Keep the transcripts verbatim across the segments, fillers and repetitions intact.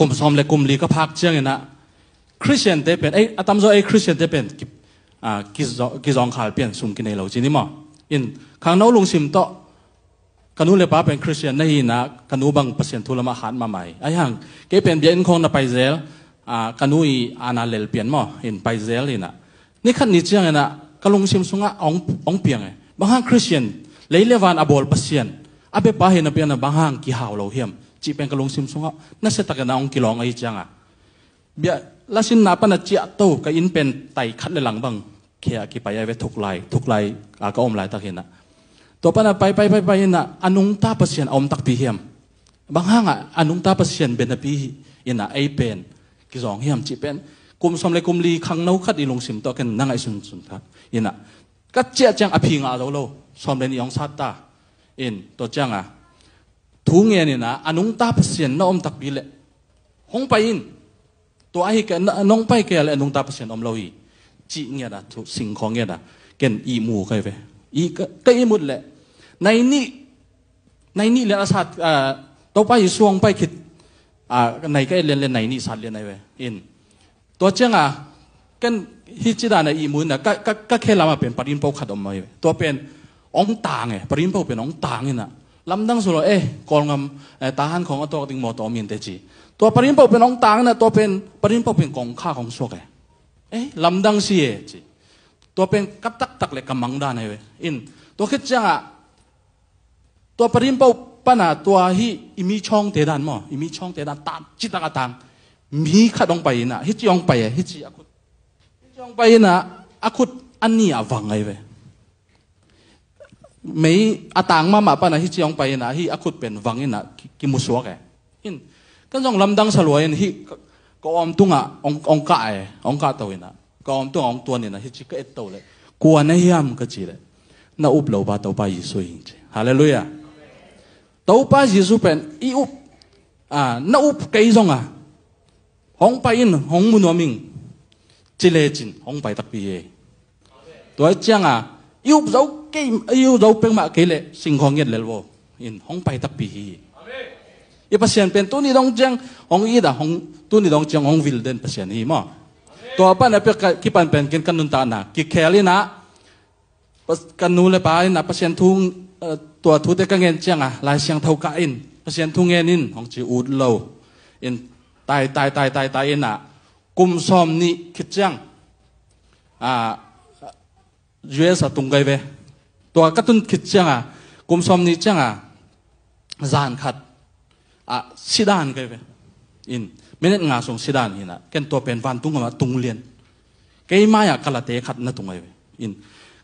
kum sawm le kum li ka phak ciangin ah Christian te pen, ei, a tamzaw ei Christian te pen ki, a, kizaw, kizawngkhal pian sum kinei lo ci ni maw. In khangno lungsim tawh ka nu le pa pen Christian na hi in ah ka nu bang Pasian thu lamah hat mahmah hi. Ahi hang kei pen biakinn khawng na pai zel, a, ka nu i ana lel pian maw, in pai zel in ah ni khat ni ciangin ah ka lungsim sungah hong, hong piang e. Bang hang Christian, lei le van a bawl Pasian a biapa hi napi-in ah bang hang kihau lo hiam cih pen ka lungsim sungah nasia takin ah hong kilawng ahi ciangah bia lasinna pan a ciahto ka inn pen tai khat le lang bang khia kipai ai ve, thuklai, thuklai a ka om laitak hi in ah. Tua pan a pai, pai, pai, pai in ah a nungta Pasian a om takpi hiam? Bang hang ah a nungta Pasian bia napi in ah ei pen kizawng hiam cih pen kum sawm le kum li khangno khat i lungsim tawh ken na ngaihsunsun kha in ah. Ka ciah ciang a phi ngah zo lo, sawm le nih hong sat ta. In tua ciangah thu ngen in ah a nungta Pasian na om takpi leh hong pai in. Tua ahi kei a, na, nong pai kei a leh a nungta Pasian om lo hi, cih ngiat a, thu singkhawng ngiat a ken ihmu ka hi ve. I, ka, ka ihmut leh nai nih, nai nih lian a sat, a, Topa Jesu hong pai khit, a, nai ka et lian le nai nih sat lian ahi ve. In tua ciangah ken hih ci dan a ihmu in ah ka, ka, ka khe lamah pen Pa Rinpo khat om ahi ve. Tua pen hong tang e, Pa Rinpo pen hong tang in ah lamdang sulaw e, Kawlngam, eh, Tahan khawng a tawk ding mawtaw om in teh ci. Tua Pa Rinpo pen hong tang in ah tua pen Pa Rinpo pen kongkhak hong suak e. Eh, lamdang si e ci. Tua pen ka taktak le ka mang dan ahi ve. In tua khit ciangah tua Pa Rinpo pan a tua hih i mi chawngte dan maw, i mi chawngte dan tang citak a tang mi khat hong pai in ah hih ci hong pai e, hih ci a khut, hih ci hong pai in ah a khut a ni ah vang ahi ve. Mei a tang mahmah pan a hih ci hong pai in ah hih a khut pen vang in ah ki, kimusuak e. In kan zong lamdang sa lua in hih ka, ka awm tungah hong, hong kah e, hong kahto in ah ka awm tungah hong tuan in ah hih ci ka etto leh kua na hiam ka cih leh na up lopa Topa Jesu hi ing ci. Halleluiah. Topa Jesu pen i up, a, na up kei zongah hong pai in, hong mu nuam ing ci lecin hong pai takpi hi. Tua ciangah i up zo kei, i up zo pengmah kei leh singkhawng ngiat lel vo in hong pai takpi hi. I Pasian pen tuni dong ciang hong it a, hong, tuni dong ciang hong vil den Pasian hi maw. Tua pan a pek ka, kipan pen ken ka nuntakna kikhel in ah Pas-, ka nu le pa in ah Pasian thu, eh, tua thute ka ngen ciangah Lai Siangtho kah in Pasian thu ngen in hong ci ut lo. In tai, tai, tai, tai, tai in ah kum sawm nih khit ciang, ah, U S a tung kai ve. Tua ka tun khit ciangah kum sawm nih ciangah zan khat, ah, sidan kai ve. In minute nga sung sidan hi in ah ken tua pen vantung amah tung lian. Kei mai-ah kalate khat na tung ahi ve. In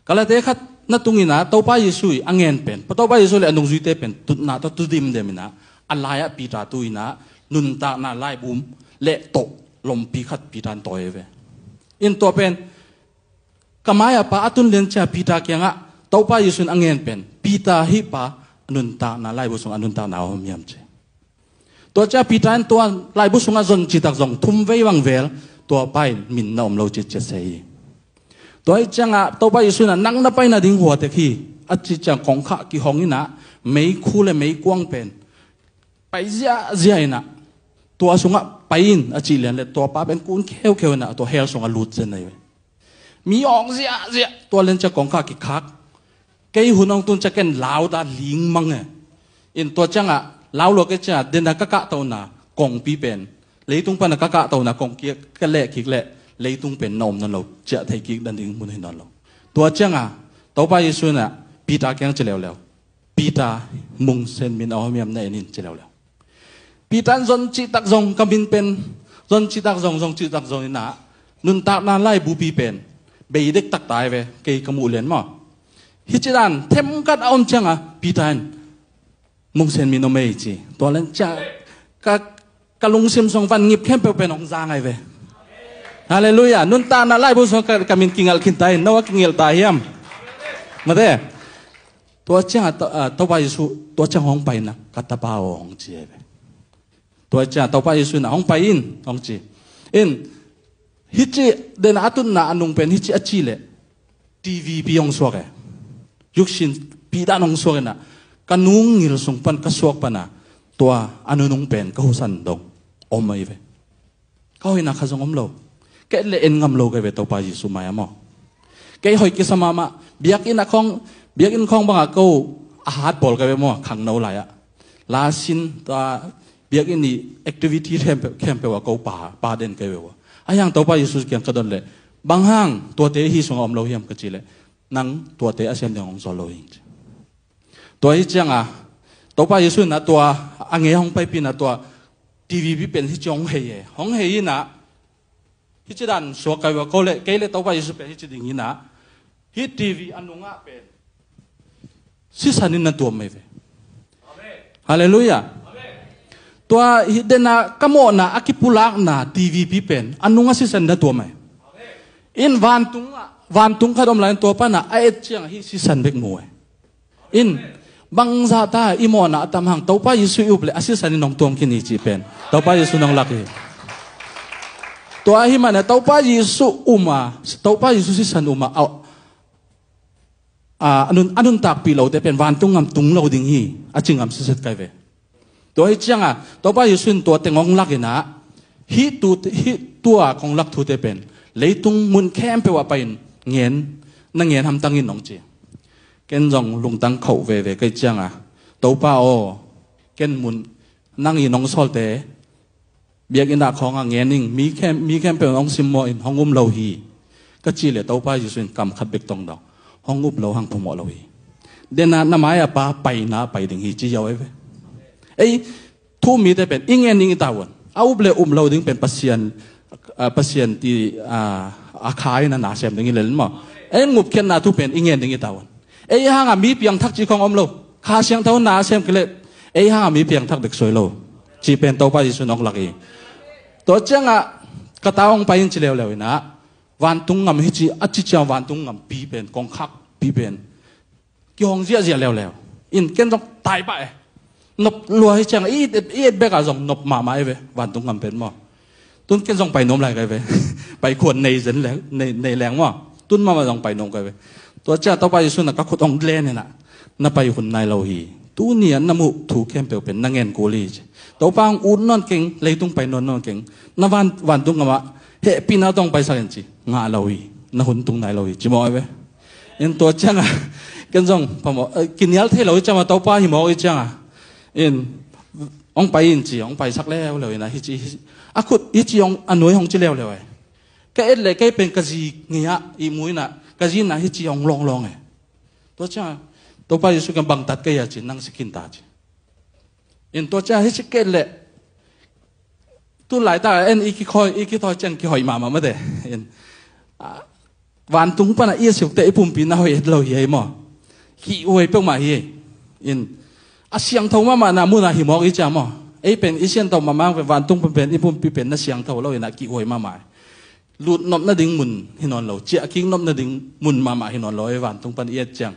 kalate khat na tung in ah Topa Jesu i a ngen pen, Topa Jesu le a nungzuite pen tutna tawh tu dimdem in ah a lai-ah Peter tu in ah nuntakna laibu le tawh lompi khat Peter in tawi ahi ve. In tua pen ka mai-ah pa a tun lian cia Peter kiangah Topa Jesu in a ngen pen, Peter, hih pa a nuntakna laibu sung a nuntakna a om hiam ci. Tua cia Peter in tua laibu sungah zon citak zong thum vei bang vel tua pa in min na om lo ci cia sei hi. Tua hi ciangah Topa Jesu in ah nang na pai nading hua tek hi a ci ciang kongkhak kihong in ah meikhu le meikuang pen pai ziahziah in ah tua sungah pai in a cih lian le tua pa pen kun kheukheu in ah tua hell sungah lut zen ahi ve. Mi awk ziahziah tua lian cia kongkhak kikhak. Kei hun hong tun cia ken lau ta ling mang e. In tua ciangah lau lua kei ciangah dena ka kahtona kongpi pen leitung pana ka kahtona kongpi ka leh kik leh leitung pen na om nawn lo, ciah thei kik dan ding mun hi nawn lo. Tua ciangah Topa Jesu in ah Peter kiang ci leuleu, Peter, mungsen min a om hiam na en in ci leuleu. Peter in zon cihtak zong ka min pen, zon cihtak zong, zon cihtak zong in ah nuntakna laibupi pen bei dektak ta hi ve, kei ka muh lian maw. Hih ci dan themkhat a om ciangah Peter in mungsen min om ei ci. Tua lian ciang ka, ka lungsim sung van ngip khempeuh pen hong zang ahi ve. Halleluiah. Nuntakna laibu sung ka, ka min kingalh khin ta in, no a kingelh ta hiam? Mate. Tua ciangah To-, ah, Topa Jesu, tua ciang hong pai in ah ka tapa aw hong ci ahi ve. Tua ciangah Topa Jesu in ah hong pai in hong ci. In hih ci dena a tutna a nung pen hih ci a ci leh T V pi hong suak e. Yuksin pi dan hong suak in ah ka nungngil sung pan ka suak pan ah tua a nunung pen ka husan dong om ahi ve. Ka hoihna khat zong om lo. Kei le en ngam lo ka hi ve Topa Jesu mai-ah maw. Kei hoih kisa mahmah. Biakinn ah khawng, biakinn khawng bangah ko a hat bawl ka hi ve maw, khangno lai-ah. Lasin, tua biakinn i activity khempeuh, khempeuh ah ko pa, pa den ka hi ve ua. Ahi hang Topa Jesu kiang ka dot leh, bang hang tuate hih sungah om lo hiam ka cih leh, nang tuate a siam ding hong zawl lo hi, ci. Tua hi ciangah Topa Jesu in ah tua a ngei hong paipih in ah tua T V pi pen hih ci hong hei e. Hong hei in ah hih ci dan suak ka hi ua, ko le kei le Topa Jesu pen hih ci ding hi in ah, hih T V a nungah pen sisan in na tuam mai ve. Halleluiah. Tua hih den ah ka mawhna a kipulakna T V pi pen a nungah sisan in na tuam mai. In vantung ah, vantung khat om lai in tua pan ah a et ciangah hih sisan bek mu e. In, bangzah ta i mawhna a tam hang, Topa Jesu i up leh a sisan in hong tuam khin hi cih pen Topa Jesu in hong lak hi. Tua ahih manin Topa Jesu um a, Topa Jesu sisan um a, a, a, a nun, a nuntakpih lote pen vantung gam tung lo ding hi, a ci ngam sitset ka hi ve. Tua hi ciangah Topa Jesu in tua teng hong lak in ah, hih tu, hih tua kong lak thute pen leitung mun khempeuh ah pai-in ngen, na ngen hamtang in, hong ci. Ken zong lungtang khauh veve ka hih ciangah, Topa aw, ken mun, nang in hong sawlte biakinn ah khawngah ngen ing, mi khem, mi khempeuh in hong simmawh in hong um lo hi, ka cih leh Topa Jesu in kam khat bek tong dong, hong up lo hang phamawh lo hi. Den ah na mai-ah pa paina pai ding hi, ci ziau ahi ve. Ei thu um mite pen i ngen ding i tavuan. A up le um lo ding pen Pasian, ah, Pasian ti, ah, a kha in a na sem ding hi lel maw. Ei ngupkhiatna thu pen i ngen ding i tavuan. Ei hangah mi piangthak cih khawng om lo. Kha Siangtho na sem kei leh ei hangah mi piangthak bek suai lo, cih pen Topa Jesu in hong lak hi. Tua ciangah ka ta hong pai in ci leuleu in ah, vantung gam hih ci, a ci ciang vantung gam pi pen, kongkhak pi pen kihong ziahziah leuleu. In ken zong tai pah e. Nop lua hi ciang, i et, i et bek ah zong nop mahmah hi ve, vantung gam pen maw. Tun ken zong pai nuam lai ka hi ve. Pai khuan nei zen leng, nei, nei leng maw. Tun mahmah zong pai nuam ka hi ve. Tua ciang Topa Jesu in ah ka khut hong len in ah, na pai hun nai lo hi. Tuni ah na muh thu khempeuh pen na ngen kul hi, ci. Topa hong ut nawn keng, leitung pai nawn nawn keng. Na van, vantung gam ah hehpihna tawh hong paisak in, ci. Ngah lo hi. Na hun tung nai lo hi, ci mawk hi ve. In tua ciangah ken zong phamawh, eh, kinial thei lo hi ciangah, Topa hi mawk hi ciangah, in hong pai in, ci, hong paisak leuleu in ah, hih ci, hih ci, a khut hih ci hong, a nuai hong ci leuleu e. Ka et leh kei pen ka zi ngei ah i mu in ah, ka zi in ah hih ci hong lawnglawng e. Tua ciangah Topa Jesu kiang, bangtat ka hi a, ci, nang si khin ta, ci. In tua ciang hih ci ka et leh, tu laitak ah en i kikhawi, i kithawi ciang kihoih mahmah mate. In, ah, vantung pan ah i a siukte i pumpi na hoih het lo hi ei maw. Kihhuai peuhmah hi ei. In, a siangtho mahmahna mun ah hi mawk i ciang maw. Ei pen i siangtho mahmah pen, vantung pan pen i pumpi pen na siangtho lo in ah kihhuai mahmah hi. Lutnop nading mun hi nawn lo, ciahkik nop nading mun mahmah hi nawn lo, ei vantung pan i et ciang.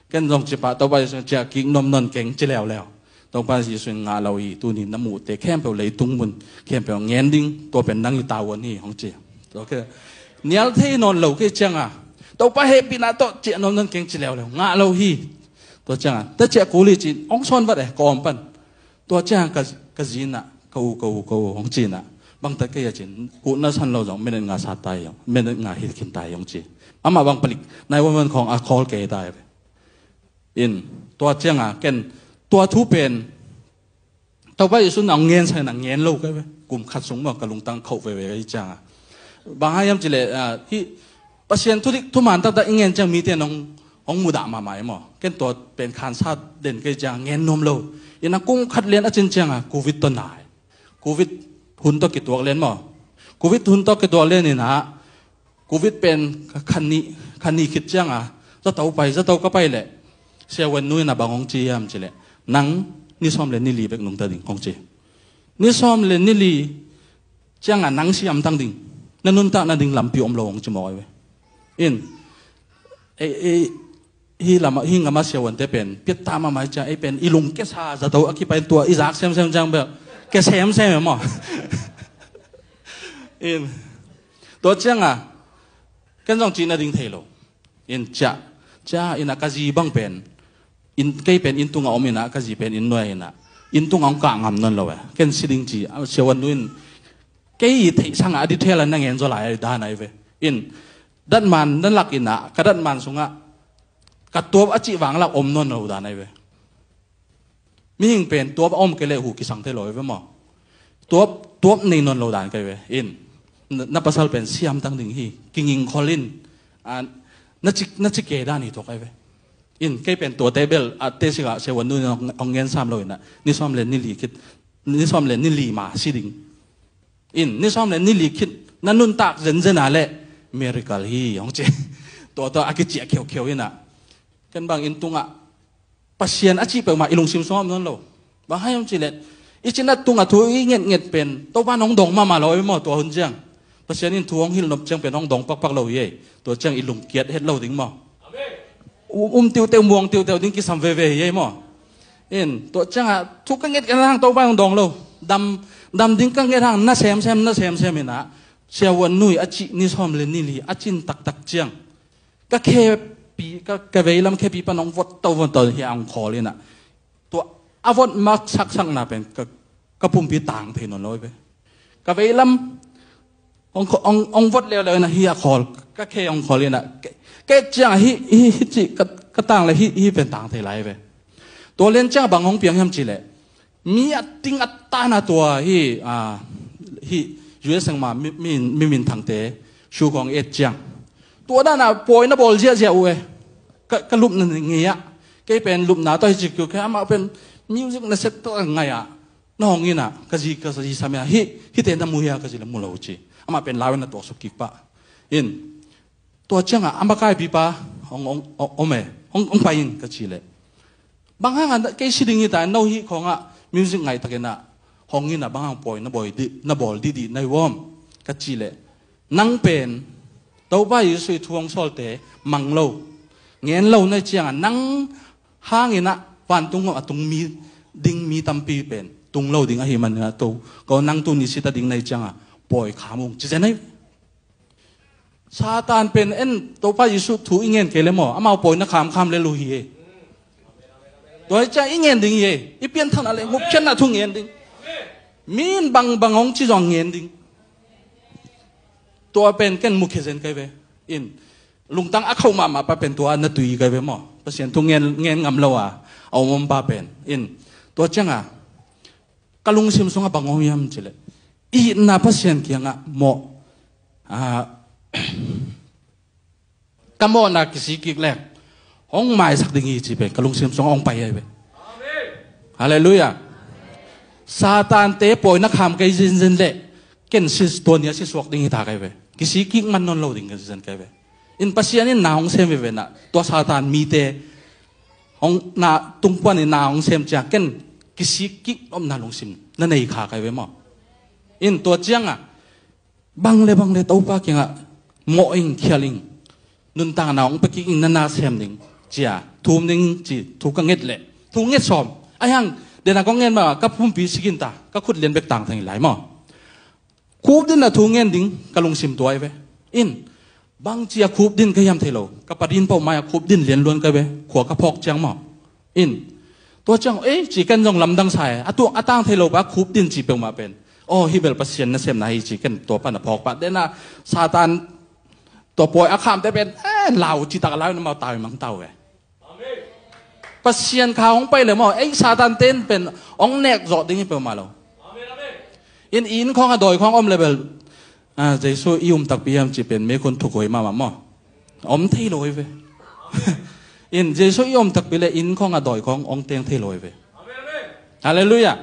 Ken zong ci pah, Topa Jesu in, ciahkik nuam nawn keng, ci leuleu. Topa Jesu in, ngah lo hi, tuni na muhte khempeuh, leitung mun khempeuh ngen ding, tua pen nang i tavuan hi, hong ci. Tua khit nial thei nawn lo ka hih ciangah, Topa hehpihna tawh ciah nuam nawn keng, ci leuleu. Ngah lo hi. Tua ciangah, ta ciah kul hi, ci, hong sawn vat e, ka awm pan. Tua ciang ka, ka zi in ah, ka u, ka u, ka u, hong ci in ah, bangtat ka hi a, ci. Kuhna san lo zong minute nga sat ta hi, minute nga hi khin ta hi, hong ci. Amah bang palik nine one one khawng a call kei ta hi ve. In, tua ciangah ken tua thu pen Topa Jesu in ah hong ngensak in ah, ngen lo ka hi ve. Kum khat sung maw, ka lungtang khauh veve ka hih ciangah. Bang hang hiam cih leh, ah, hih Pasian thudik thuman taktak i ngen ciang mite in hong, hong mudah mahmah hi maw. Ken tua pen khansa den ka hih ciangah ngen nuam lo. In ah kum khat lian a cin ciangah Covid tawh na hi. Covid hun tawh kituak lian maw. Covid hun tawh kituak lian in ah, Covid pen kha nih, kha nih khit ciangah zato pai, zato ka pai leh, siavuan nu in ah bang hong ci hiam cih leh, nang ni sawm le ni li bek nungta ding, hong ci. Ni sawm le ni li ciangah nang si hamtang ding, na nuntak nading lampi om lo, hong ci mawk hi ve. In, ei, ei, hih lamah, hih gamah siavuante pen piattah mahmah hi ciang, ei pen i lung kiasa zato a kipan, tua i zak semsem ciang bel kia semsem e maw. In, tua ciangah ken zong cih nading thei lo. In, ciah, ciah in ah ka zi bang pen, in, kei pen inn tungah om in ah, ka zi pen inn nuai in ah, inn tungah hong kah ngam nawn lo e. Ken si ding ci, a, siavuan nu in kei i theih sangah a detail a na ngen zaw lai dan ahi ve. In datman na lak in ah, ka datman sungah ka tuap a cih vang lak om nawn lo dan ahi ve. Mihing pen tuap a om kei leh hu kisang thei lo ahi ve maw? Tuap, tuap nei nawn lo dan ka hi ve. In na, na pasal pen siamtang ding hi, kinging khol in, a, na ci, na ci kei dan hi tuak ahi ve. In kei pen tuate bel a te sik ah siavuan nu in hong, hong ngen sam lo in ah, ni sawm le ni li khit, ni sawm le ni li ma si ding. In ni sawm le ni li khit na nuntak zenzen a leh miracle hi hong ci. Tua, tua a kiciah khiaukhia in ah, ken bang inn tungah Pasian a cih peuhmah i lungsim sungah om nawn lo. Bang hang hiam cih leh i cina tungah thu i ngetnget pen Topa in hong dong mahmah lo ahi ve maw, tua hun ciang. Pasian in thu hong hilh nop ciang pen hong dong pakpak lo hi ei. Tua ciang i lungkiat het lo ding maw? Um, um tiuteu, muang tiuteu ding kisam veve hi ei maw? In tua ciangah thu ka nget ka hang Topa in hong dong lo. Dam, dam ding ka nget hang na semsem, na semsem in ah, siavuan nu i a cih ni sawm le ni li a cin taktak ciang ka khepi, ka, ka veilam khepi pan hong vot to, vot to hi a hong khawl in ah, tua a vot mak saksakna pen ka, ka pumpi tang thei nawn lo ahi ve. Ka veilam hong, hong, hong vot leuleu in ah hi a khawl, ka khe hong khawl in ah, ka, ka et ciang ah hi, hi, hi cih ka, ka tang le hi, hi pen tang thei lai ahi ve. Tua lian ciang ah bang hong piang hiam cih leh, mi a ting a tan a tua hi, a, hi U S seng ma mi, mi, mi minthangte shu khawng et ciang, tua dan a pawi na bawl ziahziah uh e. Ka, ka lupna ngei ah, kei pen lupna tawh hi cik kiu kei, amah pen music na set tawh ngai ah, na hong in ah, ka zi, ka zi sam ah, hi, hite na mu hia ka zi le mu lo ci. Amah pen lau in na tuaksuk kik pah. In tua ciangah a makaipipa hong, hong, hong, hong, eh, hong, hong pai in ka ci leh, bang hangah kei si ding hi ta, no hih khawngah music ngaihtakin ah hong in ah bang hang pawi na bawl dih, na bawl dihdih na hi uam ka ci leh, nang pen Topa Jesuh i thu hong sawlte mang lo, ngen lo na hi ciangah nang hangin ah vantung a tung mi, ding mi tampi pen tung lo ding ahi manin ah to, ko nang tuni sit a ding na hi ciangah pawi kham ung ci zen ahi. Satan pen en Topa Jesuh thu i ngen kei le maw, amau pawi na khamkham le lu hi e. Tua hi ciang i ngen ding hi e. I pianthakna le ngupkhiatna thu ngen ding. Mi in bangbang hong ci zong ngen ding. Tua pen ken mukhia zen kai ve. In lungtang a khauh mahmah pa pen tua na tui kai ve maw? Pasian thu ngen, ngen ngam lo a, a om om pa pen. In tua ciangah ka lungsim sungah bang om hiam cileh, i itna Pasian kiangah mawh, ah, ka mawhna kisik kik leng hong maisak ding hi ci pen ka lungsim sungah hong pai ahi ve. Halleluiah. Satante pawi na kham kei zinzin leh ken si, tua ni a si suak ding hi ta kai ve. Kisik kik man nawn lo ding ka zinzin kai ve. In Pasian in na hong sem veve na, tua Satan mite hong na tungpuan in na hong sem ciang ken kisik kik nopna lungsim na nei kha kai ve maw? In tua ciangah bang le bang le Topa kiangah mawh ing, khial ing, nuntakna hong pia kik ing, na na sem ding cia thum ding ci thu ka nget leh, thu nget sawm. Ahi hang dena kong ngen ma ka pumpi sikin ta, ka khut lian bek tang thang hi lai maw? Khupdin a thu ngen ding ka lungsim tuai ve. In bang cia khupdin ka hiam thei lo, ka padin pau mai a khupdin lian luan ka ve, khua ka phawk ciang maw? In tua ciang ei ci ken zong lamdang sa e, a tuak a tang thei lo pa khupdin ci peuhmah pen, aw hi bel Pasian na semna hi ci ken tua pan a phawk pah dena Satan tua pawi a khamte pen, eh, lau ci tak lau na mau tau i mang tau ve. Pasian kha hong pai le maw, ei Satan ten pen hong nek zawh ding hi peuhmah lo. In inn khawng a dawi khawng om le bel, ah, Jesu i um takpi hiam ci pen mekhun thukhuai mahmah maw? Om thei lo hi ve. In Jesu i um takpi le inn khawng a dawi khawng hong teng thei lo hi ve. Halleluiah.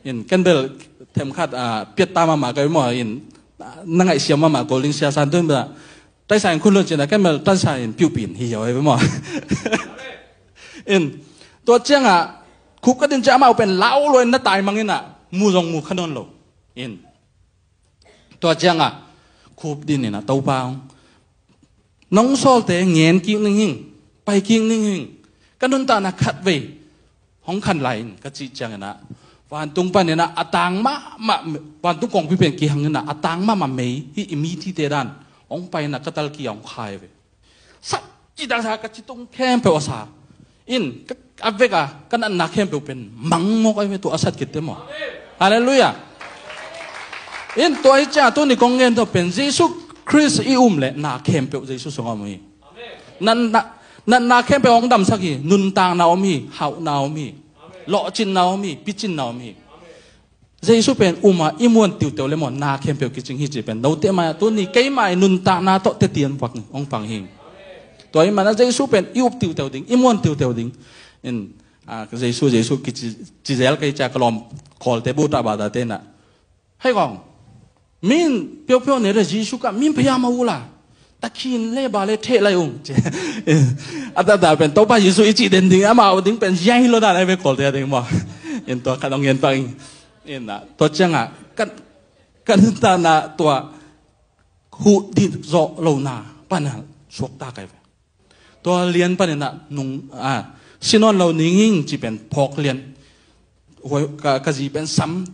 In ken bel themkhat, ah, piatta mahmah ka hi maw, in, ah, na ngaihsiam mahmah kol ding sia san tun bel taisa in khun lun cina ken bel taisa in piuhpin hi hiau hi ve maw? In tua ciangah khup ka din ciang amau pen lau luai na taimang inah mu zong mu kha nawn lo. In tua ciangah khup din inah Topa hong, nong sawlte ngen kik ning hing, pai kik ning hing, ka nuntakna khat vei hong khan lai in ka cih ciang inah vantung pan inah a tang mahmah, vantung kongpi pen kihang inah a tang mahmah mei hi i mi thite dan hong pai inah ka talki a hong khai ve. Sak ci dang sa ka ci tung khempeuh a sa. In ka, A vek a ka natna khempeuh pen mang mawk ahi ve, tua a sat khit te maw. Halleluiah. In tua hi ciang tuni kong gen tawh pen Jesu Khrist i um leh na khempeuh Jesu sungah om hi. Natna, natna khempeuh hong damsak hi. Nuntakna om hi, hauhna om hi, lawhcinna om hi, picinna om hi. Jesu pen um a i muan tiuteu le maw na khempeuh kicing hi ci pen note mai-ah tuni keimah i nuntakna tawh teti hong pang, hong pang hi. Tua hi mana Jesu pen i up tiuteu ding, i muan tiuteu ding. In, a, Jesu, Jesu kici, ci zel kei cia ka lawm Kawlte buta bata te na. Hei kong, min piopio ne le Jesu ka min pia ma ula. Takhin le ba le theh lai ung. A tata pen Topa Jesu i ci den ding, amau ding pen yai lo na lai ve Kawlte a ding maw. In tua khat hong gen pang in. In a, tua ciangah, kan, kan ta na tua huh dit zawh lo na, pan a suak ta kai ve. Tua lian panin ah nung, a, si nawn lo ning hing ci pen phawk lian. Huai, ka, ka zi pen sam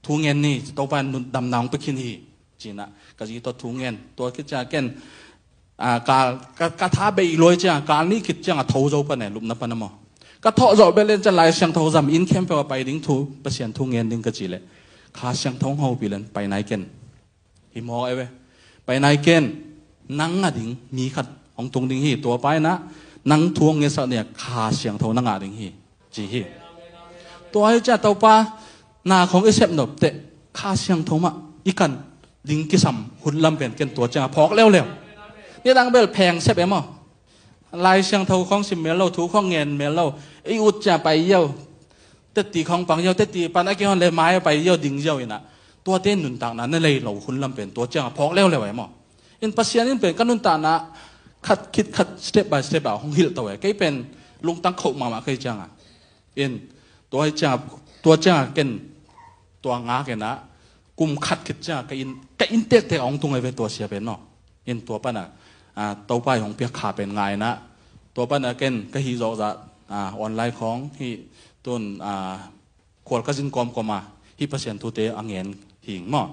thu ngen ni, Topa nun damna hong pia khin hi. Ci-in ah, ka zi tawh thu ngen. Tua khit ciang ken, a, ka, ka, ka tha bei luai ciang, ka ni khit ciang a tho zo pan e, lupna pan a maw. Ka thawh zawh bel in ciang Lai Siangtho zam inn khempeuh a pai ding thu, Pasian thu ngen ding ka ci leh. Kha Siangtho hong hopih len, pai nai ken. Hi mawk e ve. Pai nai ken, nang a ding mi khat hong tung ding hi, tua pa in ah nang thu hong ngetsak ding a Kha Siangtho na ngah ding hi, ci hi. Tua hi ciang Topa, na khong i sep nop teh, Kha Siangtho mah i kan ding kisam hun lam pen ken tua ciang a phawk leuleu. Nidang bel pheng sep e maw. Lai Siangtho khong sim mel lo, thu khong ngen mel lo. I ut ciang pai yo. Teti khong pang yo, teti pan a kihon le mai pai yo ding yo in ah. Tuate nuntakna na lei lo hun lam pen tua ciang a phawk leuleu e maw. In Pasian in pen ka nuntakna khat khit khat step by step a hong hilh to e. Kei pen lungtang khoh mahmah kei ciang a. In tua hi ciang a, tua ciang a ken tua ngak in ah kum khat khit ciang a ka inn, ka inn tektek a hong tung e ve tua sia pen maw. In tua pan a, a, Topa i hong piak kha pen ngai in ah. Tua pan a ken ka hih zawh zah, a, online khong hih tun, a, khual ka zin kawmkawm a hih Pasian thute a ngen hing maw.